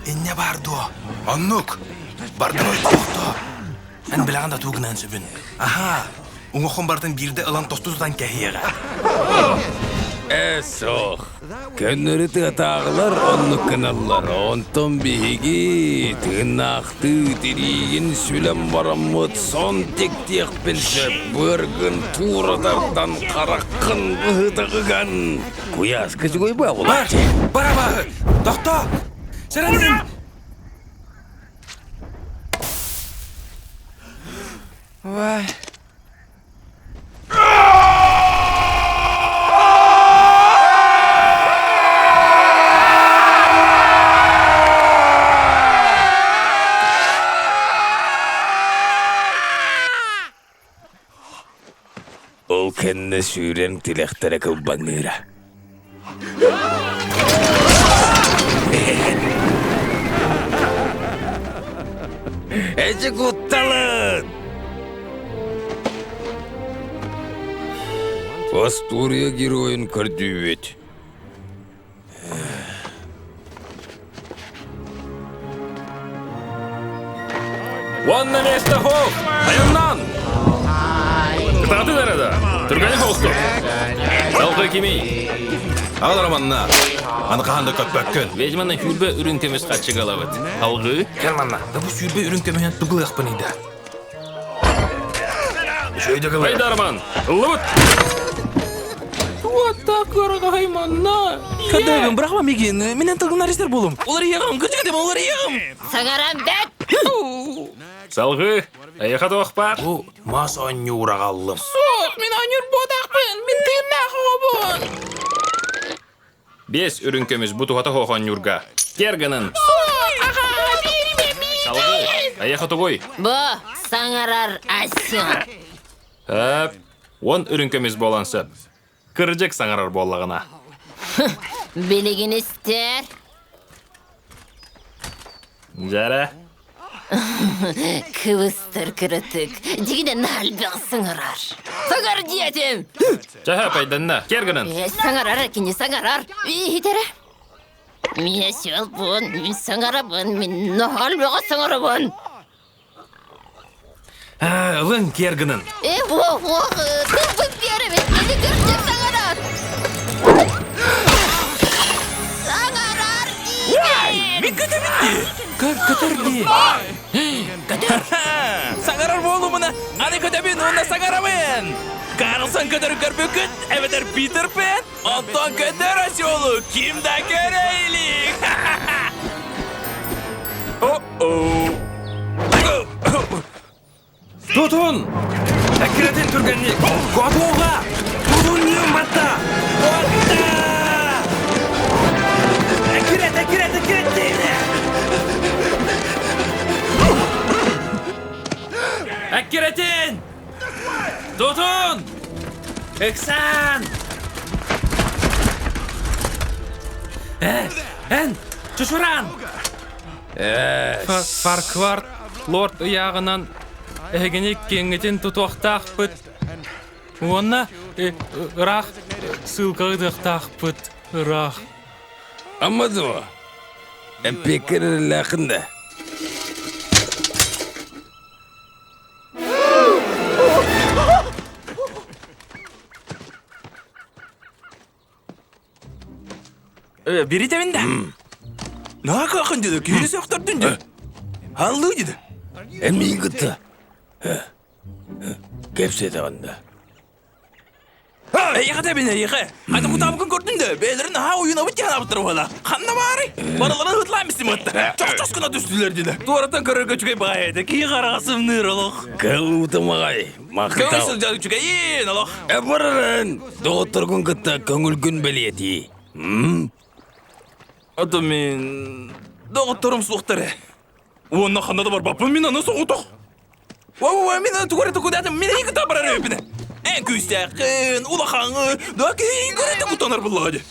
Инньэ баар дуо? Оннук. Бардыбай тохто. Эн билэҕин да тугунан сөбүн. Аһаа, уҥуоххун барытын биирдэ ылан тосту тутан кэһиэҕэ. Ээ, суох. Көннөрү тыатааҕылар оннук гыналлар. Онтон биһиги тыыннаахтыы тириигин сүлэн бараммыт сон тиктиэхпин сөп. Быаргын туура тардан хараххын быһыта ыган. Куйааска үчүгэй Бар! Бар абааһы! Тохтоо! Сэрэнин! Вай. Ол кэннэ сүүрэн тилэхтэрэ кылбаҥныыра. Эчи кутталын! Остуоруйа геройун көрдүүбүт. Уонна миэстэ суох! Айаннаан! Кытаатын эрэ да! Түргэни соҕустук! Салгыы кимий? Аҕалар манна. Аны хаһан да көппөккүн. Ведьманы сүүрбэ үрүҥ көмүс хаччыга ылабыт. Алгыы. Кэл манна. Да бу сүүрбэ үрүҥ көмүһүн тугу ылыахпыный да? Үчүгэй да Айда, Роман! Ыллыбыт! Туота кыраҕаһай манна! Кадайбын, бырахма мигин. Минен тылгынар истер болум. Олар иэҕим, кырдьык этим, олар иэҕим. Саҥаран бэт! Салгыы, эйиэхэ туох баар? Бу мас оонньуур аҕаллым. Суох, мин оонньуур буотахпын, мин тыыннаах оҕобун. Биэс үрүҥ көмүс бу туһата суох оонньуурга. Керганын! Суох, аха, биэримэ, Салгыы, миигин! эйиэхэ тугуй? Бу саҥарар осел. Эп, уон үрүҥ көмүс буолан сөп. Кырдьык саҥарар буоллаҕына. Билигин истээр. Дьэрэ. Кыбыстар кыратык. Дьигинэн альбеҕ саҥарар. Саҥар диэтим! Чаһа пайданна. Керганын. Саҥарар кини саҥарар. Иһитэрэ. Мин осёлбун, мин саҥарабын, мин альбеҕа саҥарабын. Ылын керганын. Э, уох, уох, тылбын биэрэбин, кини кырдьык саҥарар. Саҥарар диибин! Мин көтөбүн дии! Көр, көтөр дии! Көтөр! Саҥарар буолумуна, аны көтөбүн уонна саҥарабын! Карлсон көтөрү көрбүккүт, эбэтэр Питер Пен, онтон көтөр оселу ким да көрө илик! О-о! Тутун! Эккирэтин түргэнник! Куотууга! Тутун ньыым батта! Батта! Эккирет, эккирет, эккирет дейdi! Эккирэтин! Тутун! Ыксаан! Э, эн, чучуран! Фарквард лорд ыйааҕынан эһигини киэҥҥитин тутуохтаахпыт уонна ыраах ссылка ыытыахтаахпыт ыраах. Ама дуо? Эппиэккэр эрэллээххин да? Биритэбин да. Наакаахын деді, киһини сөхтөрдүн деді. Аллыы деді. Эн миигин кытта кэпсэтэҕин да. Эйиэхэ тэбин эйиэхэ. Аны кутаабыкын көрдүн да, бэйэлэрин наһаа уйунабыт диэн аабыттар буола. Ханна баарый? Барыларын ытлаан истим ытта. Чох-чос гына түстүлэр диде. Туораттан көрөргө үчүгэй баҕайы этэ. Киһи хараҕа сымныыр олох. Кыл ытымаҕай, Көҥүл махтал. сылдьар үчүгэйин олох. Э барарын, доҕотторгун кытта көҥүлгүн бэлиэтии. М? Ото мин доҕотторум суохтар ээ. Уонна ханна да барбаппын мин аны соҕотох. Уа, мин аны тугу эрэ тукудаатым, мин эйигин кытта барар эбиппин. Эн күүстээххин, улахаҥҥын, да киһи көрө куттанар буллаҕа дии.